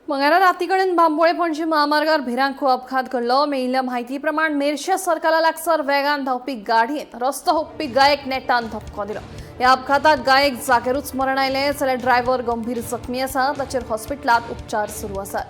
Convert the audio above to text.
मंगळारा राती कडेन बांबोळे पणजी महामार्गार भिरांकूळ अपघात घडलो. मेळिल्ल्या म्हायती प्रमाण मेरशे सर्कला लागसर वेगान धांवपी गाडयेन रस्तो हुपपी गायक नेटान धपको दिलो. ह्या अपघातात गायक जाग्यारूच मरण आयलें, जाल्यार ड्रायव्हर गंभीर जखमी आसा. ताचेर हॉस्पिटलांत उपचार सुरू आसात.